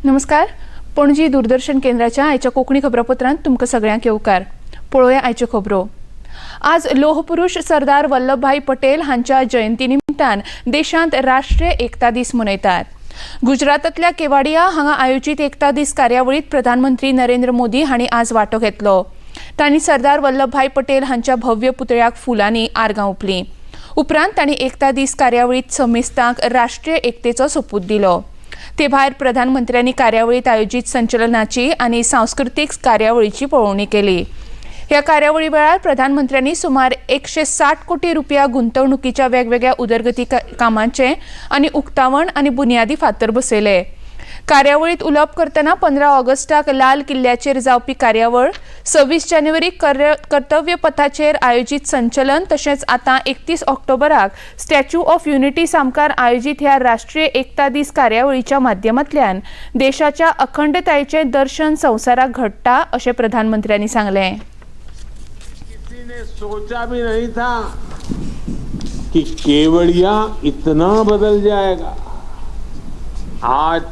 नमस्कार, पणजी दूरदर्शन केंद्राच्या आयच्या कोंकणी खबरापत्रांत तुमकां सगळ्यांक येवकार. पळोवया आयच्यो खबरो. आज लोहपुरुष सरदार वल्लभभाई पटेल हांच्या जयंती निमतान देशांत राष्ट्रीय एकता दीस मनयतात. गुजरातांतल्या केवाडिया हांगा आयोजीत एकता दीस कार्यावळीत प्रधानमंत्री नरेंद्र मोदी हांणी आज वांटो घेतलो. तांणी सरदार वल्लभभाई पटेल हांच्या भव्य पुतळ्याक फुलांनी आर्गां ओंपलीं. उपरांत तांणी एकता दीस कार्यावळीत समेस्तांक राष्ट्रीय एकतेचो सोपूत दिलो. ते भायर प्रधानमंत्र्यांनी कार्यावळीत आयोजीत संचलनाची आनी सांस्कृतीक कार्यावळीची पळोवणी केली. ह्या कार्यावळी वेळार प्रधानमंत्र्यांनी सुमार 160 कोटी रुपया गुंतवणुकीच्या वेगवेगळ्या उदरगती कामांचे आनी उक्तावण आनी बुन्यादी फातर बसयले. कार्यावळीत उलोवप करतना 15 ऑगस्टाक लाल किल्ल्याचेर जावपी कार्यावळ, 26 जानेवारीक कर्तव्य पथाचेर आयोजीत संचलन, तशेंच आतां 31 ऑक्टोबराक स्टॅच्यू ऑफ युनिटी सामकार आयोजीत ह्या राष्ट्रीय एकता दीस कार्यावळीच्या माध्यमांतल्यान देशाच्या अखंडतायेचें दर्शन संवसाराक घडटा अशें प्रधानमंत्र्यांनी सांगलें. किसी ने सोचा भी नहीं था कि केवड़िया इतना बदल जाएगा. आज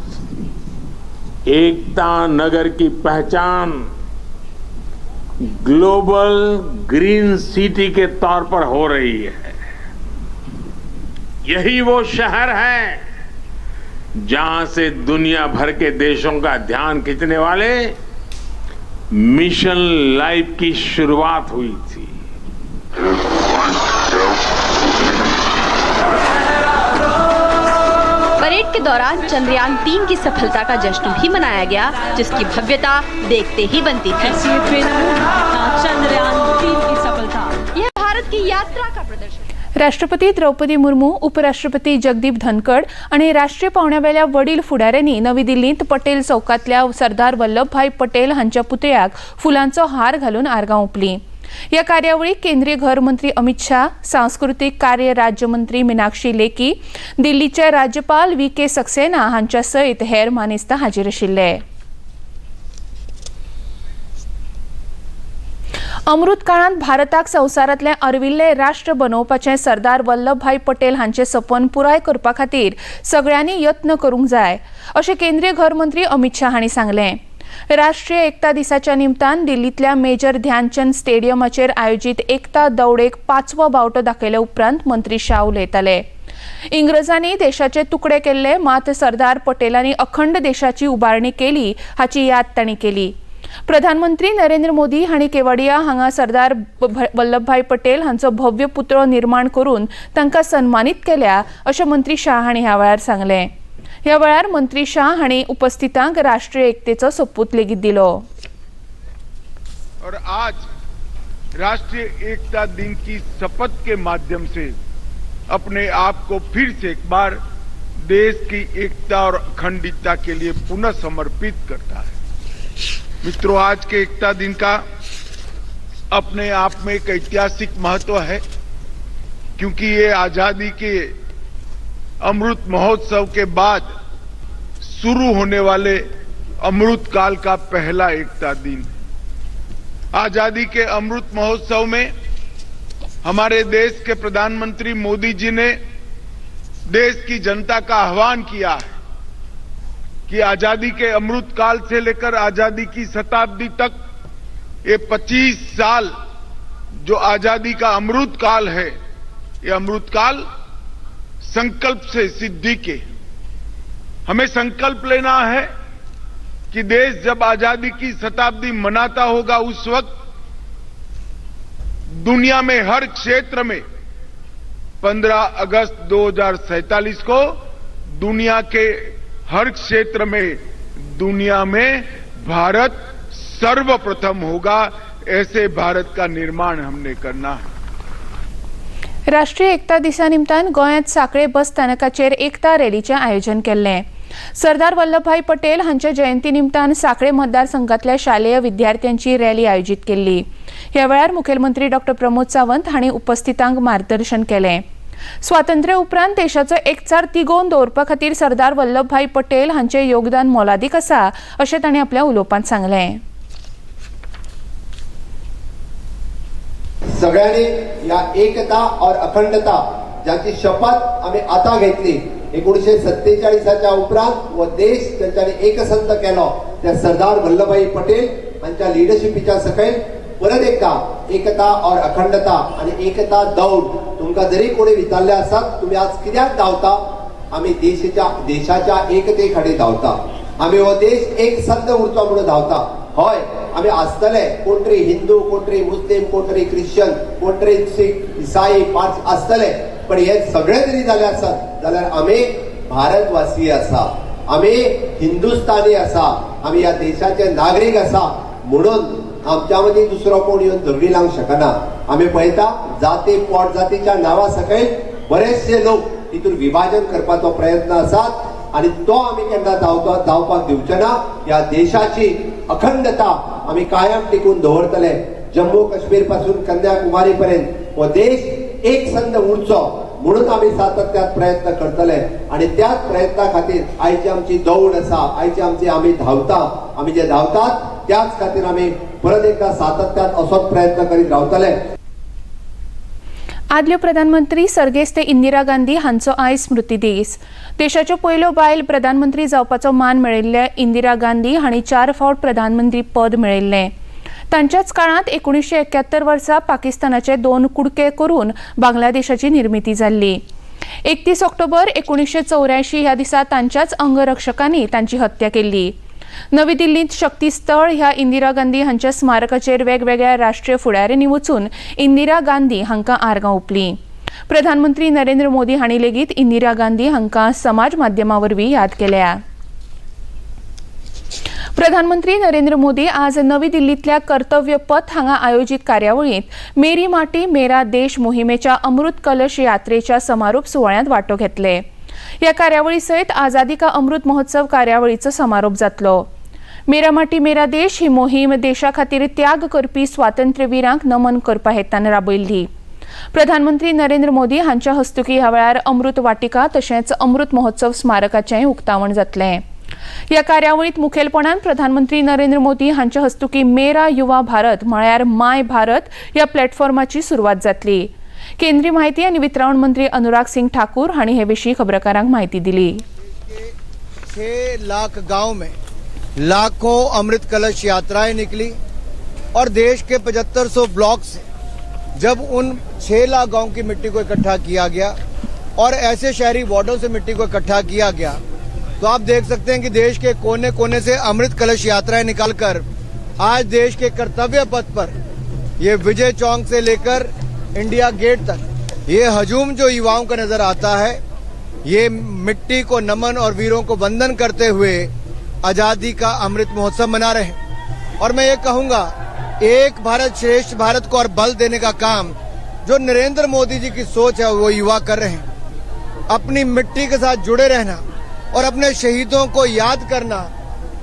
एकता नगर की पहचान ग्लोबल ग्रीन सिटी के तौर पर हो रही है. यही वो शहर है जहां से दुनिया भर के देशों का ध्यान खींचने वाले मिशन लाइफ की शुरुआत हुई थी. परेड के दौरान चंद्रयान 3 की सफलता का जश्न भी मनाया गया, जिसकी भव्यता देखते ही बनती थी. चंद्रयान 3 की सफलता यह भारत की यात्रा का प्रदर्शन. राष्ट्रपती द्रौपदी मुर्मू, उपराष्ट्रपती जगदीप धनखड आनी राष्ट्रीय पावंड्यावेल्या वडील फुडाऱ्यांनी नवी दिल्लींत पटेल चौकांतल्या सरदार वल्लभभाई पटेल हांच्या पुतळ्याक फुलांचो हार घालून आर्गां ओंपलीं. ह्या कार्यावळीक केंद्रीय घर मंत्री अमित शाह, सांस्कृतीक कार्य राज्यमंत्री मिनाक्षी लेखी, दिल्लीचे राज्यपाल व्ही के सक्सेना हांच्या सयत हेर मानेस्त हाजीर आशिल्ले. अमृत काळांत भारताक संवसारांतलें अर्विल्लें राष्ट्र बनोवपाचें सरदार वल्लभभाई पटेल हांचें सपन पुराय करपा खातीर सगळ्यांनी यत्न करूंक जाय अशें केंद्रीय घर मंत्री अमित शाह हांणी सांगलें. राष्ट्रीय एकता दिसाच्या निमतान दिल्लींतल्या मेजर ध्यानचंद स्टेडियमाचेर आयोजीत एकता दौडेक 5वो बावटो दाखयले उपरांत मंत्री शाह उलयताले. इंग्रजांनी देशाचे तुकडे केल्ले, मात सरदार पटेलांनी अखंड देशाची उबारणी केली हाची याद तांणी केली. प्रधानमंत्री नरेंद्र मोदी हांणी केवाडिया हांगा सरदार वल्लभभाई पटेल हांचो भव्य पुतळो निर्माण करून तांकां सन्मानीत केल्या अशें मंत्री शाह हांणी ह्या वेळार सांगलें. ह्या वेळार मंत्री शाह हांणी उपस्थितांक राष्ट्रीय एकतेचो सोपूत लेगीत दिलो. और आज राष्ट्रीय एकता दिन की शपथ के माध्यम से अपने आप को फिर से एक बार देश की एकता और अखंडता के लिए पुनः समर्पित करता है. मित्रों, आज के एकता दिन का अपने आप में एक ऐतिहासिक महत्व है, क्योंकि ये आजादी के अमृत महोत्सव के बाद शुरू होने वाले अमृत काल का पहला एकता दिन है. आजादी के अमृत महोत्सव में हमारे देश के प्रधानमंत्री मोदी जी ने देश की जनता का आह्वान किया है कि आजादी के अमृत काल से लेकर आजादी की शताब्दी तक ये 25 साल जो आजादी का अमृत काल है, ये अमृत काल संकल्प से सिद्धि के, हमें संकल्प लेना है कि देश जब आजादी की शताब्दी मनाता होगा उस वक्त दुनिया में हर क्षेत्र में 15 अगस्त 2047 को दुनिया के हर क्षेत्र में दुनिया में भारत सर्वप्रथम होगा. ऐसे भारत का निर्माण हमने करना है. राष्ट्रीय एकता दिसा निमतान गोंयांत सांखळे बस स्थानकाचेर एकता रॅलीचें आयोजन केल्लें. सरदार वल्लभभाई पटेल हांच्या जयंती निमतान सांखळे मतदारसंघातल्या शालेय विद्यार्थ्यांची रॅली आयोजीत केल्ली. ह्या वेळार मुखेलमंत्री डॉ प्रमोद सावंत हांणी उपस्थितांक मार्गदर्शन केलें. स्वातंत्र्य उपरांत देशाचो एकचार तिगोवन दवरपा खातीर सरदार वल्लभभाई पटेल हांचें योगदान मोलादीक आसा अशें तांणी आपल्या उलोवपांत सांगलें. सगळ्यांनी या एकता और अखंडता ज्याची शपथ आम्ही आता घेतली 1947च्या उपरांत हो देश तेंच्यांनी एकसंध केलो. त्या सरदार वल्लभभाई पटेल हांच्या लिडरशिपीच्या सकयल परत एकदा एकता और अखंडता आणि एकता दौड. तुमकां जरी कोणी विचारले आसात, तुमी आज कित्याक धांवता? आमी देशाच्या एकते खातीर धांवता. आमी हो देश एकसंध उरचो म्हणून धांवता. हय, आमी आसतले, कोण तरी हिंदू, कोण तरी मुस्लीम, कोण तरी ख्रिश्चन, कोण तरी सीख, इसाई, पार्सी आसतले, पण हे सगळे जरी जाले आसत जाल्यार आमी भारतवासी आसा, आमी हिंदुस्तानी आसा, आमी ह्या देशाचे नागरीक आसा. म्हणून आमच्या मदीं दुसरो कोण येवन झगडी लावंक शकना. आमी पळयता, जाती पोट जातीच्या नांवा सकयल बरेचशे लोक तितून विभाजन करपाचो प्रयत्न आसात आणि तो आमी केन्ना जावपाक दिवचे ना. ह्या देशाची अखंडता आमी कायम टिकून दवरतले. जम्मू काश्मीर पासून कन्याकुमारी पर्यंत हो देश एकसंध उरचो म्हणून आमी सातत्यात प्रयत्न करतले आणि त्याच प्रयत्ना खातीर आयची आमची दौड आसा. आयची आमची आमी धांवता, आमी जे धांवतात त्याच खातीर आमी परत एकदा सातत्यात असोच प्रयत्न करीत रावतले. आदल्यो प्रधानमंत्री सर्गेस्त इंदिरा गांधी हांचो आयज स्मृती दीस. देशाच्यो पयल्यो बायल प्रधानमंत्री जावपाचो मान मेळिल्ल्या इंदिरा गांधी हांणी 4 फावट प्रधानमंत्री पद मेळयल्लें. तांच्याच काळांत 1971 वर्सा पाकिस्तानाचे 2 कुडके करून बांगलादेशाची निर्मिती जाल्ली. 31 ऑक्टोबर 1984 ह्या दिसा तांच्याच अंगरक्षकांनी तांची हत्या केल्ली. नवी दिल्लींत शक्ती स्थळ ह्या इंदिरा गांधी हांच्या स्मारकाचेर वेगवेगळ्या राष्ट्रीय फुडाऱ्यांनी वचून इंदिरा गांधी हांकां आर्गां ओंपलीं. प्रधानमंत्री नरेंद्र मोदी हांणी लेगीत इंदिरा गांधी हांकां समाज माध्यमा वरवीं याद केल्या. प्रधानमंत्री नरेंद्र मोदी आज नवी दिल्लींतल्या कर्तव्य पथ हांगा आयोजीत कार्यावळींत मेरी माटी मेरा देश मोहिमेच्या अमृत कलश यात्रेच्या समारोप सुवाळ्यांत वांटो घेतले. ह्या कार्यावळी सयत आझादी का अमृत महोत्सव कार्यावळीचो समारोप जातलो. मेरा माटी मेरा देश ही मोहीम देशा खातीर त्याग करपी स्वातंत्र्यवीरांक नमन करपा हेतान राबयल्ली. प्रधानमंत्री नरेंद्र मोदी हांच्या हस्तुकी ह्या वेळार अमृत वाटिका तशेंच अमृत महोत्सव स्मारकाचेंय उक्तावण जातलें. ह्या कार्यावळींत मुखेलपणान प्रधानमंत्री नरेंद्र मोदी हांच्या हस्तुकी मेरा युवा भारत म्हळ्यार माय भारत ह्या प्लॅटफॉर्माची सुरवात जातली. केंद्रीय माहिती आनी वितरावण मंत्री अनुराग सिंग ठाकूर हांणी हे विशीं खबराकारांक माहिती दिली. 6 लाख गांव में लाखों अमृत कलश यात्राएं निकली और देश के 7500 ब्लॉक से जब उन 6 लाख गांव की मिट्टी को इकट्ठा किया गया और ऐसे शहरी वार्डों से मिट्टी को इकट्ठा किया गया, तो आप देख सकते हैं कि देश के कोने कोने से अमृत कलश यात्राएं निकालकर आज देश के कर्तव्य पथ पर ये विजय चौक से लेकर इंडिया गेट तक ये हजूम जो युवाओं का नजर आता है, ये मिट्टी को नमन और वीरों को वंदन करते हुए आजादी का अमृत महोत्सव मना रहे हैं. और मैं ये कहूंगा, एक भारत श्रेष्ठ भारत को और बल देने का काम जो नरेंद्र मोदी जी की सोच है, वो युवा कर रहे हैं. अपनी मिट्टी के साथ जुड़े रहना और अपने शहीदों को याद करना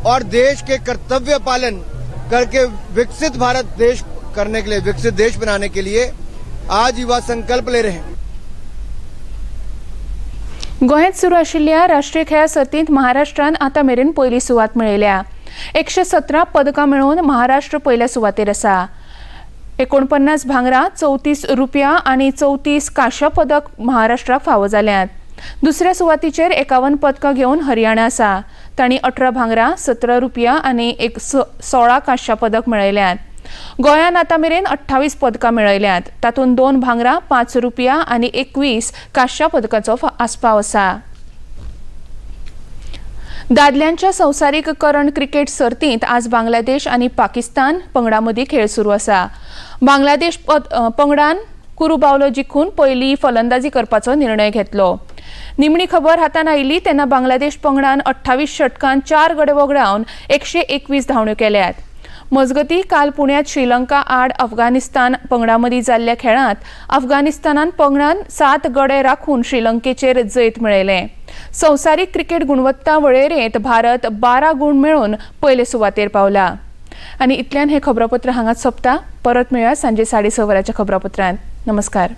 और देश के कर्तव्य पालन करके विकसित भारत देश करने के लिए, विकसित देश बनाने के लिए आज युवा संकल्प ले रहे हैं. गोंयांत सुरू आशिल्ल्या राष्ट्रीय खेळां सर्तींत महाराष्ट्रान आतां मेरेन पयली सुवात मेळयल्या. 117 पदकां मेळोवन महाराष्ट्र पयल्या सुवातेर आसा. 49 भांगरां, 34 रुपया आनी 34 कांश्या पदक महाराष्ट्राक फावो जाल्यात. दुसऱ्या सुवातीचेर 51 पदकां घेवन हरियाणा आसा. तांणी 18 भांगरां, 17 रुपया आनी एक 16 कांश्या पदक मेळयल्यात. गोंयान आतां मेरेन 28 पदकां मेळयल्यात. तातूंत 2 भांगरां, 5 रुपया आनी 21 कांश्या पदकाचो आस्पाव आसा. दादल्यांच्या संवसारीक करंड क्रिकेट सर्तींत आज बांगलादेश आनी पाकिस्तान पंगडा मदीं खेळ सुरू आसा. बांगलादेश पंगडान कुरू बावलो जिखून पयली फलंदाजी करपाचो निर्णय घेतलो. निमणी खबर हातान आयिल्ली तेन्ना बांगलादेश पंगडान 28 षटकान 4 गडे वगडावन 121 धांवण्यो केल्यात. मजगती, काल पुण्यात श्रीलंका आड अफगाणिस्तान पंगडा मदीं जाल्ल्या खेळांत अफगाणिस्तानान पंगडान 7 गडे राखून श्रीलंकेचेर जैत मेळयलें. संवसारीक क्रिकेट गुणवत्ता वळेरेंत भारत 12 गूण मेळोवन पयले सुवातेर पावला. आनी इतल्यान हें खबरापत्र हांगाच सोंपता. परत मेळया सांजे 6:30 वरांच्या खबरापत्रांत. नमस्कार.